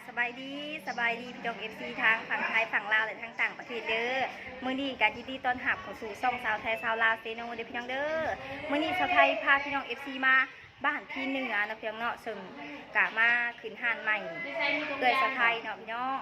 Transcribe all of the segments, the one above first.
ສະບາຍດີ ສະບາຍດີພີ່ນ້ອງເອັຟຊີ ທັງຝັ່ງໄທ ຝັ່ງລາວ ແລະ ທັງຕ່າງປະເທດເດີ. ມື້ນີ້ກໍຍິນດີຕ້ອນຮັບເຂົ້າສູ່ຊ່ອງສາວໄທຊາວລາວເຊໂນເດີພີ່ນ້ອງເດີ. ມື້ນີ້ສາວໄທພາພີ່ນ້ອງເອັຟຊີມາ ບ້ານພີເໜືອເນາະພີ່ນ້ອງເນາະ, ເຊິ່ງກະມາຂຶ້ນຮ້ານໃໝ່ເອື້ອຍສາວໄທເນາະພີ່ນ້ອງ.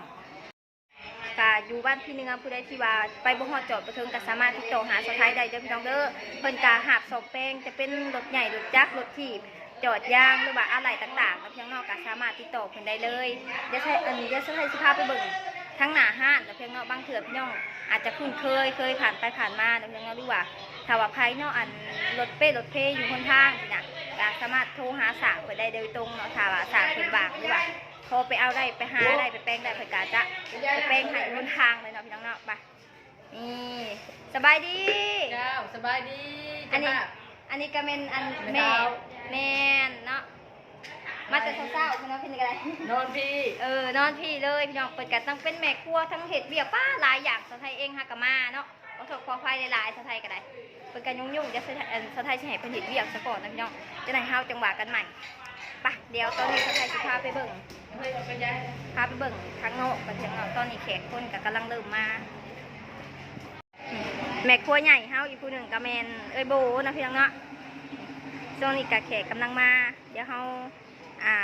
ກະຢູ່ບ້ານພີເໜືອ ຜູ້ໃດທີ່ວ່າໄປບໍ່ຮອດຈອດບໍ່ເຖິງ ກະສາມາດຕິດຕໍ່ຫາສາວໄທໄດ້ເດີພີ່ນ້ອງເດີ. ເພິ່ນກະຮັບສ້ອມແປງ ຈະເປັນລົດໃຫຍ່ ລົດຈັກ ລົດຖີບ ຈອດຢາງ ຫຼືວ່າອາໄຫຼ່ຕ່າງໆເນາະພີ່ນ້ອງເນາະ, ກະສາມາດຕິດຕໍ່ເພິ່ນໄດ້ເລີຍ. ດຽວສາວ ອັນ ດຽວສາວໄທຊິພາໄປເບິ່ງທາງໜ້າຮ້ານເນາະພີ່ນ້ອງເນາະ. ບາງເທື່ອພີ່ນ້ອງອາດຈະຄຸ້ນເຄີຍ ເຄີຍຜ່ານໄປຜ່ານມາເນາະພີ່ນ້ອງເນາະ, ຫຼືວ່າຖ້າວ່າໃຜເນາະ ອັນ ລົດເປ້ລົດເພຢູ່ຫົນທາງຊີ້ນະ ກະສາມາດໂທຫາຊ່າງເພິ່ນໄດ້ໂດຍຕົງເນາະ. ຖ້າວ່າຊ່າງເພິ່ນວ່າງ ຫຼືວ່າພໍໄປເອົາໄດ້ ໄປຫາໄດ້ ໄປແປງໄດ້ ເພິ່ນກະຈະໄປແປງໃຫ້ຫົນທາງເລີຍເນາະພີ່ນ້ອງເນາະ. ໄປ ນີ້ ສະບາຍດີ. ເຈົ້າ ສະບາຍດີ. ອັນນີ້ ເຈົ້າພາບ ອັນນີ້ກະແມ່ນອັນແມ່ ແມ່ນເນາະ ມາແຕ່ເຊົ້າໆພຸ້ນເນາະ ເພິ່ນກະໄດ້ ນອນພີ້ ເອີ ນອນພີ້ເລີຍພີ່ນ້ອງ. ເພິ່ນກະທັງເປັນແມ່ຄົວ ທັງເຮັດວຽກ ປ້າ ຫຼາຍຢ່າງ. ສາວໄທເອງຫາກະມາເນາະ ຂໍໂທດຂໍອະໄພຫຼາຍໆ. ສາວໄທກະໄດ້ ເພິ່ນກະຫຍຸ້ງໆ ດຽວສາວໄທ ອັນ ສາວໄທຊິໃຫ້ເພິ່ນເຮັດວຽກສາກ່ອນນະພີ່ນ້ອງ, ຈັ່ງໃດເຮົາຈັ່ງວ່າກັນໃໝ່. ໄປ ດຽວຕອນນີ້ສາວໄທຊິພາໄປເບິ່ງ ພາໄປເບິ່ງທາງນອກກັນພີ່ນ້ອງເນາະ. ຕອນນີ້ແຂກຄົນກະກຳລັງເລີ່ມມາ. ແມ່ຄົວໃຫຍ່ເຮົາອີກຜູ້ໜຶ່ງກະແມ່ນເອື້ອຍໂບເນາະພີ່ນ້ອງເນາະ. ຊ່ວງນີ້ກະແຂກກຳລັງມາ ດຽວເຮົາ ອ່າ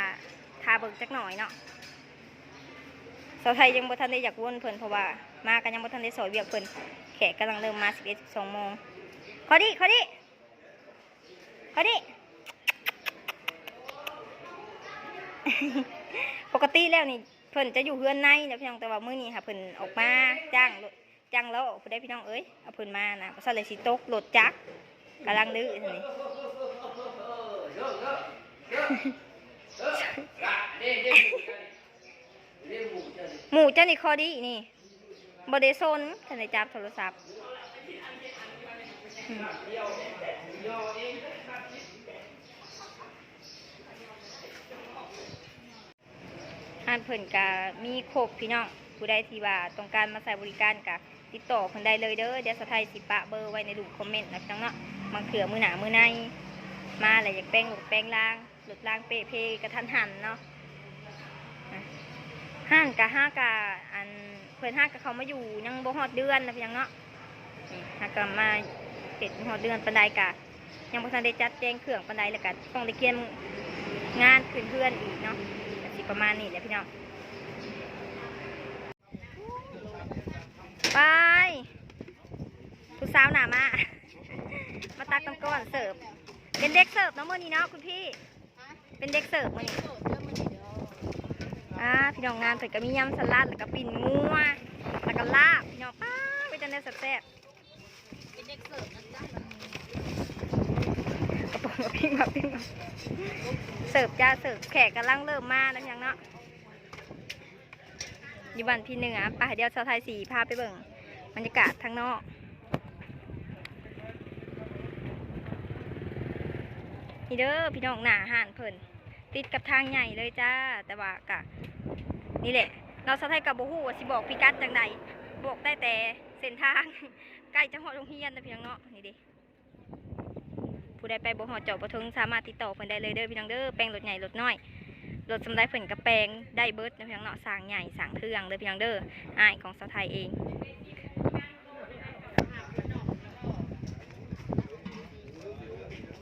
ຖ້າເບິ່ງຈັກໜ້ອຍເນາະ. ສາວໄທຍັງບໍ່ທັນໄດ້ຢາກວົນເພິ່ນ ເພາະວ່າມາກະຍັງບໍ່ທັນໄດ້ຊ່ອຍວຽກເພິ່ນ. ແຂກກຳລັງເລີ່ມມາ ສິບເອັດ ສິບສອງໂມງ. ຂໍດີ ຂໍດີ ພໍດີ. ປົກກະຕິແລ້ວນີ້ເພິ່ນຈະຢູ່ເຮືອນໃນເນາະພີ່ນ້ອງ, ແຕ່ວ່າມື້ນີ້ຫາເພິ່ນອອກມາຈ້າງລົດ ຈ້າງລໍ້ພຸ້ນໃດພີ່ນ້ອງເອີຍ. ເອົາເພິ່ນມານະ ບໍ່ຊັ້ນແລ້ວຊິຕົກລົດຈັກ ກຳລັງດື້ຫັ້ນນີ້. ໝູເຈົ້ານີ້ຂໍດີນີ້ ບໍ່ໄດ້ສົນ ຄັນໄດ້ຈັບໂທລະສັບ. ຮ້ານເພິ່ນກະມີຄົບພີ່ນ້ອງ, ຜູ້ໃດທີ່ວ່າຕ້ອງການມາໃຊ້ບໍລິການກະຕິດຕໍ່ເພິ່ນໄດ້ເລີຍເດີ. ດຽວສາວໄທຊິປະເບີໄວ້ໃນລຸ່ມຄອມເມັນນະພີ່ນ້ອງເນາະ. ບາງເທື່ອມື້ໜ້າມື້ໃນມາແລ້ວຢາກແປງລົດແປງລາງ ລົດລາງເປ້ເພກະທັນຫັນເນາະ. ຮ້ານກະ ຫາກະ ອັນ ເພິ່ນຫາກະເຂົ້າມາຢູ່ຍັງບໍ່ຮອດເດືອນນະພີ່ນ້ອງເນາະ. ນີ້ຫາກະມາເຮັດຮອດເດືອນປານໃດກະ ຍັງບໍ່ທັນໄດ້ຈັດແຈງເຄື່ອງປານໃດ ແລ້ວກະຕ້ອງໄດ້ກຽມງານຂຶ້ນເຮືອນອີກເນາະ. ກະຊິປະມານນີ້ແຫຼະພີ່ນ້ອງ. ໄປ ຜູ້ສາວໜ້າມ້າ ມາຕັກນ້ຳກ້ອນເສີບ. ເປັນເດັກເສີບເນາະມື້ນີ້ເນາະຄຸນພີ່. ເປັນເດັກເສີບມື້ນີ້. ອ່າ ພີ່ນ້ອງ, ງານເພິ່ນກະມີຍຳສະຫຼັດ ແລ້ວກະປີ້ງງົວ ແລ້ວກະລາບ ພີ່ນ້ອງ. ປ້າ ເປັນຈັ່ງໃດ ແຊບໆ. ເປັນເດັກເສີບນະຈ໊ະ. ກະປອງມາປີ້ງມາປີ້ງມາ ເສີບຈ້າເສີບ. ແຂກກຳລັງເລີ່ມມານະພີ່ນ້ອງເນາະ. ຢູ່ບ້ານພີເໜືອ. ໄປ ດຽວສາວໄທຊິພາໄປເບິ່ງບັນຍາກາດທາງນອກ. ນີ້ເດີພີ່ນ້ອງ, ໜ້າຮ້ານເພິ່ນ ຕິດກັບທາງໃຫຍ່ເລີຍຈ້າ. ແຕ່ວ່າກະນີ້ແຫຼະເນາະ, ສາວໄທກະບໍ່ຮູ້ວ່າຊິບອກພິກັດຈັ່ງໃດ, ບອກໄດ້ແຕ່ເສັ້ນທາງ. ໃກ້ຈະຮອດໂຮງຮຽນແລ້ວພີ່ນ້ອງເນາະ. ນີ້ເດ້ ຜູ້ໃດໄປບໍ່ຮອດຈອດບໍ່ເຖິງ ສາມາດຕິດຕໍ່ເພິ່ນໄດ້ເລີຍເດີພີ່ນ້ອງເດີ. ແປງລົດໃຫຍ່ລົດນ້ອຍ ລົດສ່ຳໃດເພິ່ນກະແປງໄດ້ເບິດເນາະພີ່ນ້ອງເນາະ. ຊ່າງໃຫຍ່ຊ່າງເຄື່ອງເດີພີ່ນ້ອງເດີ, ອ້າຍຂອງສາວໄທເອງ.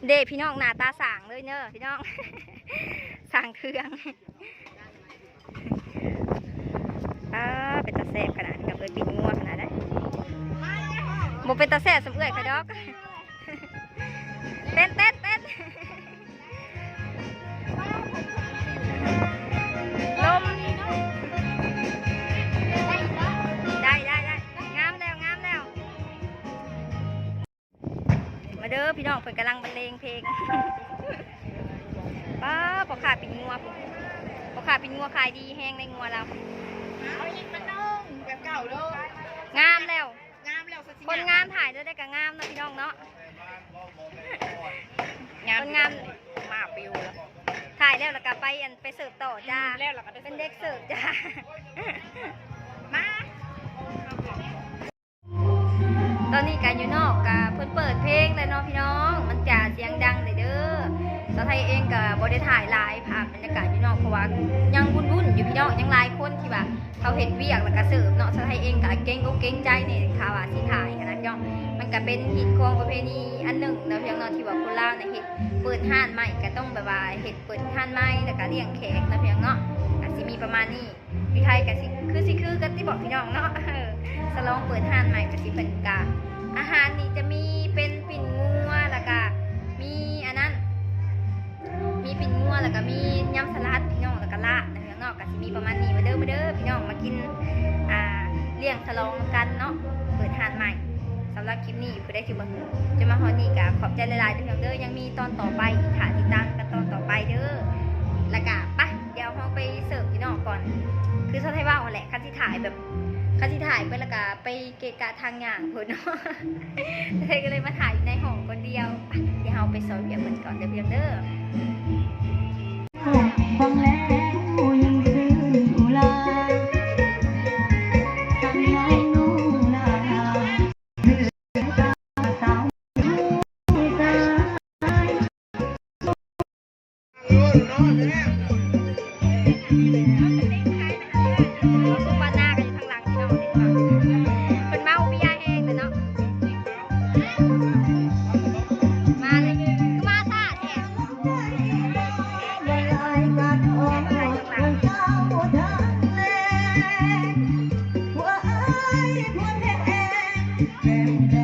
ເດ້ພີ່ນ້ອງ, ໜ້າຕາຊ່າງເລີຍເດີພີ່ນ້ອງ, ຊ່າງເຄື່ອງ. ອ້າ ເປັນຕາແຊບຂະໜາດນີ້ ກັບເອື້ອຍປີ້ງງົວຂະໜາດໃດ. ບໍ່ເປັນຕາແຊບສ່ຳເອື້ອຍຂ້ອຍດອກ. ເຕັ້ນ ເຕັ້ນ ເຕັ້ນ. ລົມ ໄດ້ ໄດ້ ໄດ້. ງາມແລ້ວ ງາມແລ້ວ. ມາເດີພີ່ນ້ອງ, ເພິ່ນກຳລັງບັນເລງເພງ. ປ້າ ພໍ່ຄ້າປີ້ງງົວ ພໍ່ຄ້າປີ້ງງົວຂາຍດີແຮງໃນງົວລາວ. ເອົາອີກອັນໜຶ່ງ ແບບເກົ່າເດີ. ງາມແລ້ວ ງາມແລ້ວ. ຄົນງາມຖ່າຍແນວໃດກະງາມເນາະພີ່ນ້ອງເນາະ. ງາມ ຄົນງາມ ມາປິວແລ້ວ. ຖ່າຍແລ້ວລະກະໄປ ອັນ ໄປເສີບຕໍ່ຈ້າ. ອືມ ແລ້ວລະກະໄປເສີບ ເປັນເດັກເສີບຈ້າ. ມາ. ຕອນນີ້ກະຢູ່ນອກກະເພິ່ນເປີດເພງແລ້ວເນາະພີ່ນ້ອງ, ມັນຈະສຽງດັງເດີ. ສາວໄທເອງກໍບໍ່ໄດ້ຖ່າຍຫຼາຍພາບບັນຍາກາດພີ່ນ້ອງ ເພາະວ່າຍັງວຸ່ນໆຢູ່ພີ່ນ້ອງ ຍັງຫຼາຍຄົນທີ່ວ່າເຂົາເຮັດວຽກແລ້ວກໍເສີບເນາະ. ສາວໄທເອງກໍເກງອົກເກງໃຈແດ່ ຖ້າວ່າຊິຖ່າຍຫັ້ນນະພີ່ນ້ອງ. ມັນກໍເປັນຮີດຄອງປະເພນີອັນໜຶ່ງເນາະພີ່ນ້ອງເນາະ ທີ່ວ່າຄົນລາວນີ້ເຮັດ ເປີດຮ້ານໃໝ່ກໍຕ້ອງແບບວ່າເຮັດ ເປີດຮ້ານໃໝ່ ແລ້ວກໍລ້ຽງແຂກເນາະພີ່ນ້ອງເນາະ ກໍຊິມີປະມານນີ້ ຢູ່ໄທກໍຊິ ຄືຊິຄືກັນຕິເບາະພີ່ນ້ອງເນາະ. ເອີ ສະຫຼອງເປີດຮ້ານໃໝ່ກໍຊິເພິ່ນກະ ອາຫານນີ້ຈະມີເປັນປີ້ນງົວ ແລ້ວກະມີອັນນັ້ນ ມີປີ້ນງົວ ແລ້ວກະມີຍຳສະຫຼັດພີ່ນ້ອງ ແລ້ວກະລາບນະພີ່ນ້ອງເນາະ. ກໍຊິມີປະມານນີ້ ມາເດີ ມາເດີພີ່ນ້ອງ ມາກິນ ອ່າ ລ້ຽງສະຫຼອງນຳກັນເນາະ ເປີດຮ້ານໃໝ່. ສຳລັບຄລິບນີ້ ຜູ້ໃດທີ່ເບິ່ງຈົນມາຮອດນີ້ກໍຂອບໃຈຫຼາຍໆເດີພີ່ນ້ອງເດີ ຍັງມີຕອນຕໍ່ໄປອີກ ຖ້າຕິດຕາມກັນຕອນຕໍ່ໄປເດີ. ແລ້ວກໍໄປ ດຽວເຮົາໄປເສີບຢູ່ນອກກ່ອນ ຄືສາວໄທເວົ້າຫັ້ນແຫຼະ ຄັນຊິຖ່າຍແບບ ຄັນຊິຖ່າຍໄປແລ້ວກະໄປເກະກະທາງຍ່າງພຸ້ນເນາະ ເລີຍ ກໍເລີຍມາຖ່າຍຢູ່ໃນຫ້ອງຄົນດຽວ. ໄປ ດຽວເຮົາໄປຊ່ອຍວຽກເພິ່ນກ່ອນເດີພີ່ນ້ອງເດີ. ສຸປານາກໍຢູ່ທາງຫຼັງພີ່ນ້ອງ ເພິ່ນເມົາເບຍແຮງເລີຍເນາະ. ມາເລີຍ ຄືມາຊ້າແທ້ ມາທາງຫຼັ